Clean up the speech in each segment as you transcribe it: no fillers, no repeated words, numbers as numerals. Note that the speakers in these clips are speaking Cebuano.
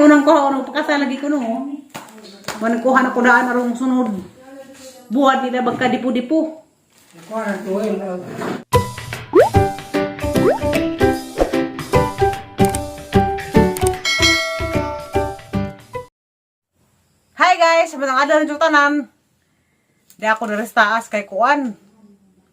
Unang kuha unang pakasal lagi ko no. Manang kuha na ko daan arong sunod. Buhat nila bagka dipo-dipo. Kuha na tuwil. Hi guys, magandang adlaw ng tanan. Di ako diri sa taas kay kuan.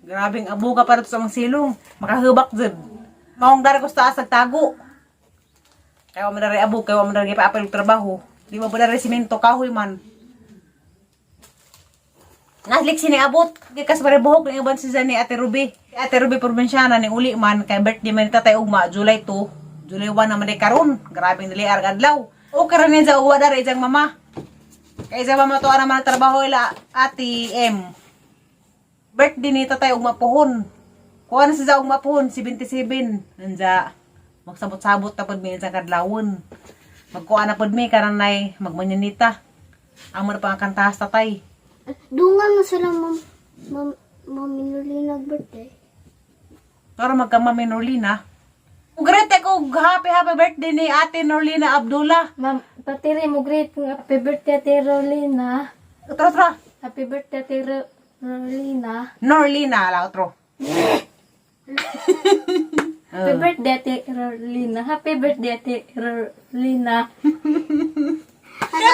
Grabing abuga para to sa among silong. Makahubak jud. Maong dari ko sa taas nagtago. Kaya wa man dari abog, kaya wa man dari gipaapil og trabaho. Di ba ba dari simento kahoy man. Naslik sini abot. Gikas pare buhok ni uban si ni Ate Ruby. Si Ate Ruby probinsyana ni uli man kay birthday man ni Tatay Ugma July 2. July 1 naman di karon. Grabing dili arg adlaw. Okay ra niya sa uwa dari ijang mama. Kay sa mama to naman ang trabaho ila Ate M. Birthday ni Tatay Ugma pohon. Kuha na siya Ugma pohon 77. Nanja magsabot-sabot na pud mi sa kadlawon. Magkuha na pud mi kananay magmanyanita. Amo na pa ang kantahas tatay. Dungan mo sila, ma'am. Ma'am, ma'am Minulina birthday. Para magkama mi Norlina. Great ko happy happy birthday ni Ate Norlina Abdullah. Ma'am, patiri mo great ng happy birthday Ate Rolina. Otro otro. Happy birthday Ate Rolina. Norlina la otro. Happy birthday Ate Rolina. Happy birthday Ate Rolina. Ano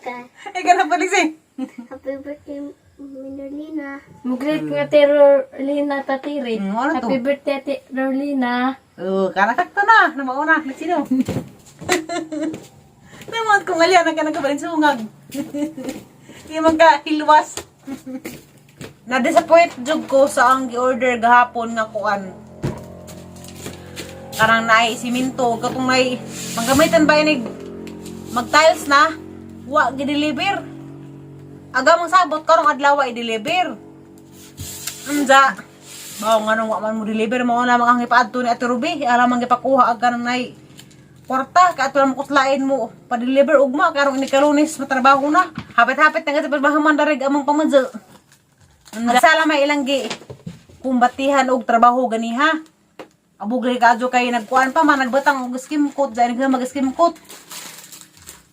ka? Ay ganun pa si. Happy birthday, Minulina. Mo great ng Ate Rolina tatiri. Ano to? Happy birthday Ate Rolina. Oh, karakak to na. Namauna. Sino? Naman kung alyan ang kanang kabalin sungag. Di man ka hilwas. Na-disappoint jud ko sa ang gi-order gahapon nga kuan. Karang naay siminto katong nay manggamitan ba inig mag tiles na wa gi-deliver. Aga mong sabot karong adlaw i-deliver. Unja. Bao nga nung wa man mo deliver mo na mga gipaadto ni Ate Ruby, alam man gipakuha ag kanang nay kwarta ka ato lang kuslain mo pa-deliver ugma karong ini kalunes matrabaho na. Hapit-hapit na nga sa pagbahaman darig among pamadyo. Sala may ilang gi kumbatihan og trabaho ganiha. Abog lagi kaadyo kay nagkuan pa man nagbatang og skim coat dyan nga mag skim coat.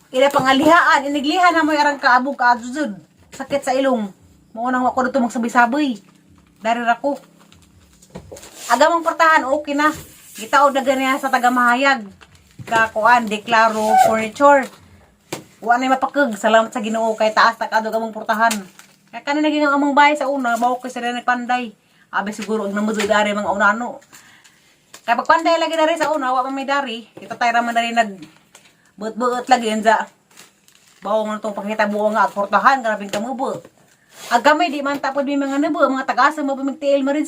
Ila pangalihaan iniglihan na mo arang kaabog kaadyo jud. Sakit sa ilong. Mao nang wa ko dito magsabay-sabay. Dari ra ko. Agamang portahan okay na. Gitaod na ganiya sa taga Mahayag. Kakuan, deklaro furniture. Wa na mapakag. Salamat sa Ginoo kay taas ta kadog among portahan. Kaya kanin naging ang among bahay sa una, bawo kay sila nagpanday. Abe siguro ang namudod dari mga unano. Kaya pagpanday lagi dari sa una, wa man may dari. Kita tayo raman dari nag buot-buot lagi yanza. Bawo nga itong pakita buo nga at portahan, grabing kamubo. Ag gamay di man tapod may mga nabo, mga tagasa mo pamigtiil mo rin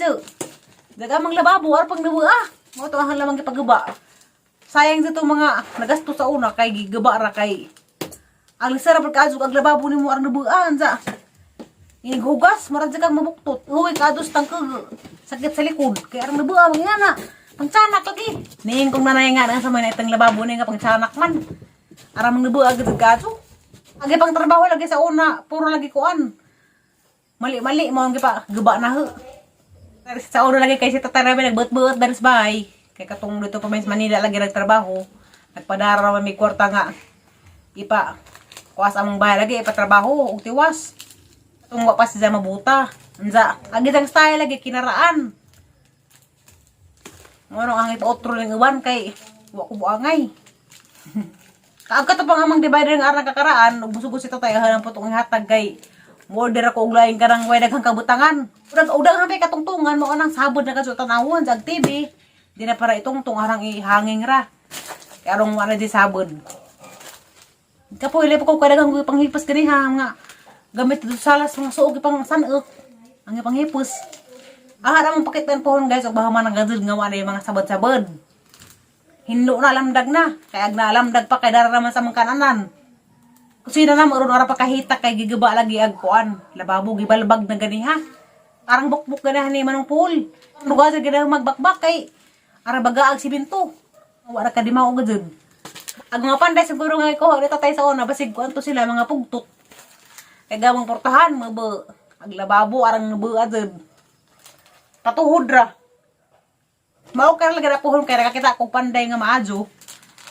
Dagamang lababo, ar pang nabo ah. Mo to ang lamang gipagaba. Sayang sa itong mga nagasto sa una kay gigaba ra kay ang lisara pagkaazog ang lababo nimo arang nabuan sa inighugas marad sa kang mabuktot huwi ka ados tangkag sakit sa likod kay arang nabuan mga na pangsanak lagi niing kong nanay nga na sa mga itang lababo ni nga pangsanak man arang mga nabuan agad kaadto agi pang trabaho lagi sa una puro lagi kuan mali-mali mo ang gipa guba na ho sa una lagi kay si Tatay Remy nagbuot-buot dari sa bahay. Kay katong dito pa may sa Manila lagi nagtrabaho. Nagpadara raman may kwarta nga. Ipa kuas among bahay lagi ipatrabaho og tiwas. Katong wa pa siya mabuta. Unsa agi sang style lagi kinaraan. Mo ang ipa-otro ning uban kay wa ko buangay. Kaag ka to pang amang divider nga arang kakaraan, ug busog si tatay hanang putong hatag kay mo order ako og laing karang way daghang kabutangan. Udag udag hanggang katungtungan mo anang sabod na kadto tanawon sa TV. Di na para itungtong arang ihangin ra. Kay arong wala di sabod. Kapoy pa ko kay daghang panghipos kani ha nga gamit dito sa salas mga suog ipang sanok ang ipanghipos. Ah, among pakitan pohon guys og baka man ang gadud nga wala yung mga sabod-sabod. Hinlo na lamdag na. Kay ag nalamdag pa kay dara naman sa mga kananan. Kusina na maron ora pa kahita kay gigaba lagi ag kuan. Lababo gibalbag na ganiha. Parang bukbuk ganiha ni manong pool. Lugar sa ganiha magbakbak kay ara baga ag siminto. Wala ka di mao gud. Ag mga panday siguro nga ko dito tayo sa una basig kuan to sila mga pugtot. Kay gamang portahan mabo ag lababo arang nabo adud. Patuhod ra. Mao ka lagi na pohon kay nakakita kog panday nga maadyo.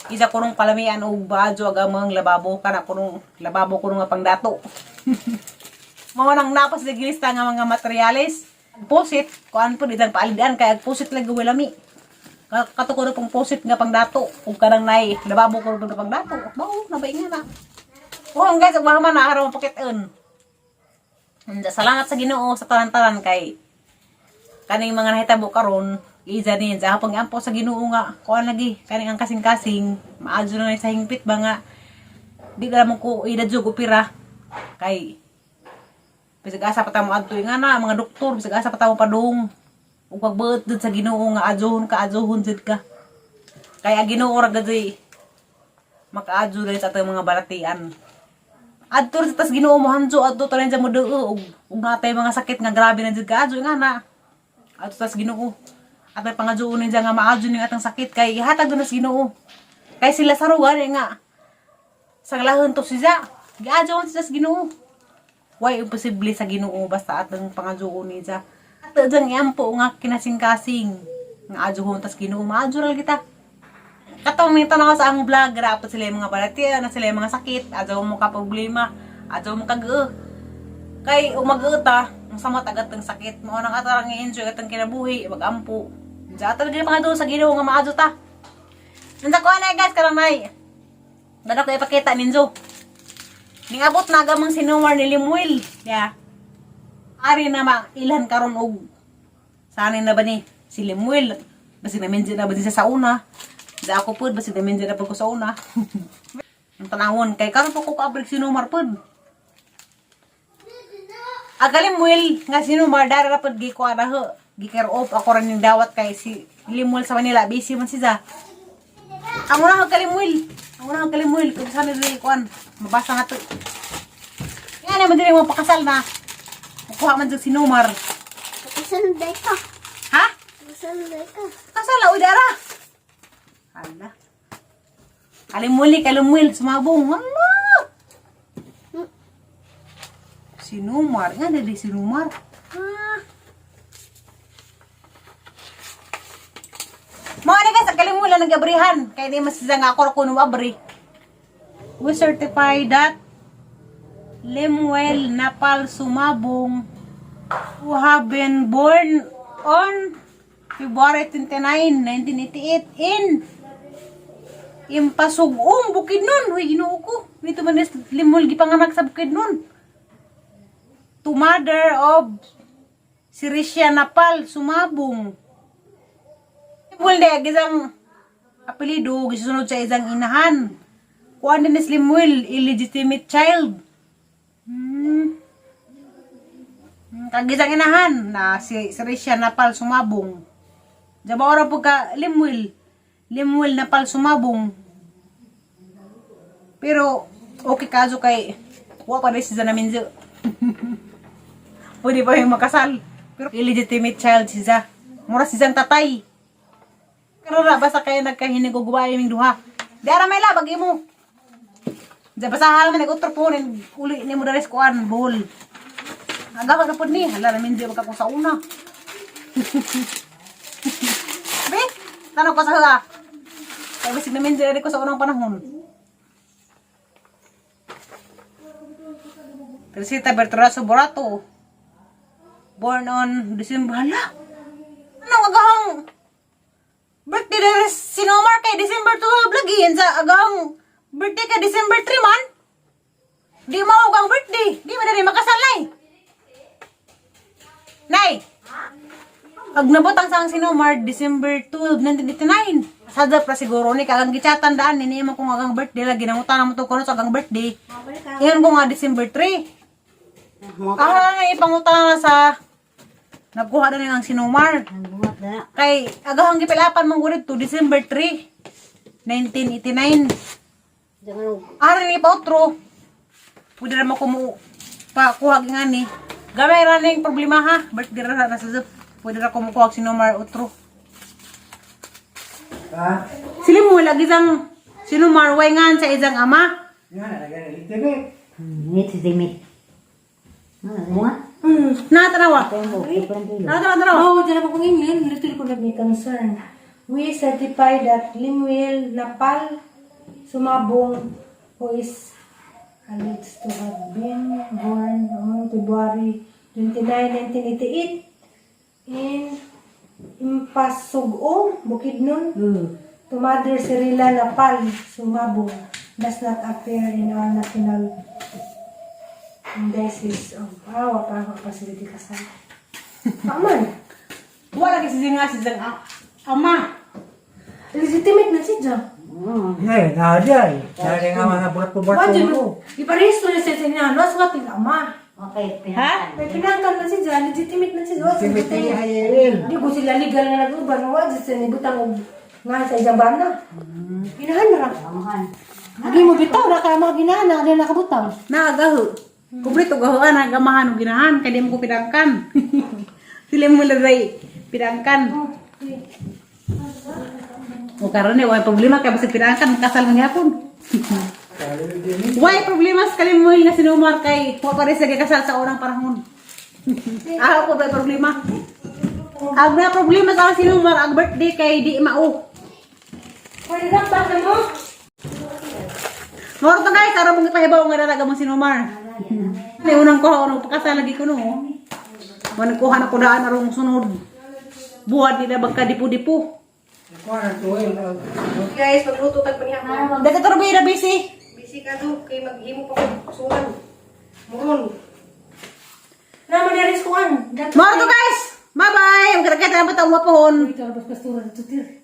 Isa kunong palamian og baadyo ag amang lababo kana kunong lababo kuno nga pangdato. Mao nang napas sa gilista nga mga materyales. Pusit, kuan po didang paalidan kay ag pusit lagi lami. Kato ko pong pusit nga pangdato ug kanang nay lababo ko nga pangdato. Mao na ba nga na. Oh, guys, ug mahaman na araw pakiton. Salamat sa Ginoo sa tanan-tanan kay kaning mga nahitabo karon iza ni sa hapong ampo sa Ginoo nga kuan lagi kaning ang kasing-kasing maadyo na sa hingpit ba nga di na mo ko idadyo opera kay bisag asa pa ta mo adto nga na mga doktor, bisag asa pa ta mo padung ug pagbuot jud sa Ginoo nga adyohon ka, adyohon jud ka kay ang Ginoo ra gud makaadyo dali sa atong mga balatian. Adto sa tas Ginoo mo hanjo adto tanan sa mo duo ug ug natay mga sakit nga grabe na jud ka adyo nga na adto tas Ginoo atay pangadyoon niya nga maadyo ning atong sakit kay ihatag do na sa Ginoo kay sila Lazaro gani nga sanglahon to siya, giadyo siya sa Ginoo. Way imposible sa Ginoo basta atong pangadyoon niya. Ato dyan iampo nga kinasing-kasing nga adyohon tas Ginoo, maadyo ra kita. Katong nito na sa among vlog, grabe sila yung mga balatian, na sila yung mga sakit, adyo mo ka problema, adyo mo ka kay umag-uta, ang sama tagat ng sakit. Mao nang atarang i-enjoy atong kinabuhi, magampo. Diyan talaga yung mga sa Ginoo nga maadyo ta. Nanda ko na guys, karang nay. Dada ko ipakita ninyo. Ningabot na gamang sinumar ni Limuel. Ya. Ari na ma ilan karon og sanay na ba ni si Limuel. Basig na na ba siya sa una. Da ako pod basig na na po ko sa una. Ang tanawon kay karon po ko kaabrik sinumar pod. Ang Limuel nga sinumar dara ra pod gikuha na ho. Gi-care off ako rin ning dawat kay si Limuel sa Manila busy man siya. Ang una kalimuel. Ang una kalimuel kung saan nila kuan. Mabasa nga to. Yan naman din mo pakasal na. Kuha man dyan si Nomar. Kasal day ka. Ha? Kasal day ka. Kasal uy dara. Hala. Kalimuli, kalimul, sumabong. Hala. Si Nomar. Nga dali si Nomar. Ah. Mga ni guys, ang kalimula ng gabrihan. Kaya di mas nga ako kuno abri. We certify that Lemuel Napal Sumabong, who have been born on February 29, 1988 in Impasugong, Bukidnon. Huy, Ginoo ko. Dito man is Lemuel gipanganak sa Bukidnon. To mother of Sirisha Napal Sumabong. Lemuel na isang apelido gisunod sa isang inahan. Kuan din ni Lemuel, illegitimate child. Kagisang inahan na si Sirisha Napal Sumabong. Diyan ora po ka Lemuel. Lemuel Napal Sumabong. Pero okay kaso kay wa pa rin siya namin. Pwede pa yung makasal. Pero illegitimate child siya. Mura siya tatay. Pero ra basta kaya nagkahinig og guwaye ming duha. Di ara may labag imo. Di basta hala man nag-utro po nin uli ni mo daris kuan buhol. Agawa na pod ni, hala namin di ko sa una. Be, tanong ko sa hala. Kaya basig namin di ko sa unang panahon. Teresita Bertorazo Borato. Born on December. Hala! Ano agahang birthday na si Nomar kay December 12 lagi yan sa agahang birthday kay December 3 man. Di mo ang birthday. Di mo na rin makasalay. Nay! Pag nabutang sa ang si Nomar, December 12, 1989. Sada pra siguro ni kagang gichatan daan ni mo kung agang birthday lagi nangutan mo to kuno sa agang birthday. Iyon ko nga December 3. Ah, nga ipangutan na sa nagkuha na ang sinumar. Kay agahang gipilapan man gud to December 3, 1989. Ara ni pa otro. Pwede ra mo kumu pa kuha nga ni. Gamay ra ning problema ha. Birthday ra na sa zip. Pwede ra kumukuha sinumar otro. Ha? Sili mo lagi isang sinumar way ngan sa isang ama. Nga, nalagyan ng TV. Nit Mga? Natanawa. Natanawa, tanawa. Oh, dyan ako kong email. Little ko nag concern. We certify that Limuel Napal Sumabong, who is alleged to have been born on February 29, 1988 in Impasugong, Bukidnon, to mother Cirila Lapal Sumabong, does not appear in our national indices of awa pa ako pa sila di kasal. Paman, Wala kasi siya nga siya ama. Legitimate na siya. Ngay, na di ay. Dari nga mga bulat-bulat Wajib ko. Iparehistro niya siya sa inyo. Ano sa ating ama? Okay, Ha? May pinangkan na siya, legitimate na siya. Wajib Legitimate ni Hayel. Di ko sila legal nga nag-uban. Wajib sila nibutang og nga sa isang bana. Ginahan na ra. Amahan. Hindi mo bitaw na ka mga ginahan na di nakabutang. Naagaho. Kumpleto gahoan agamahan og ginahan kay di mo ko pinangkan. Sila mo laray pinangkan. O karon ni way problema kay basta pinangkan kasal man gyapon. Way problema sa kalimuhil na sinumar kay wa pa rin sa kasal sa unang panahon. Ako ko may problema. Ang na problema sa sinumar ang birthday kay di mao. Pwede na ba na mo? Moro to guys, araw mong ipahibaw nga dalaga mong sinumar. May unang kuha, unang pagkasal lagi ko no. Manang kuha na kudaan arong sunod. Buhat nila bagka dipo-dipo. Kuha na tuwil. Guys, magluto tag panihapon. Dati to na busy. Busy ka do kay maghimo pa ko suman. Muron. Na man diri kuan. Moro to guys! Bye-bye! Ang kita na ba taong wapohon? Ito labas pastura dito tir.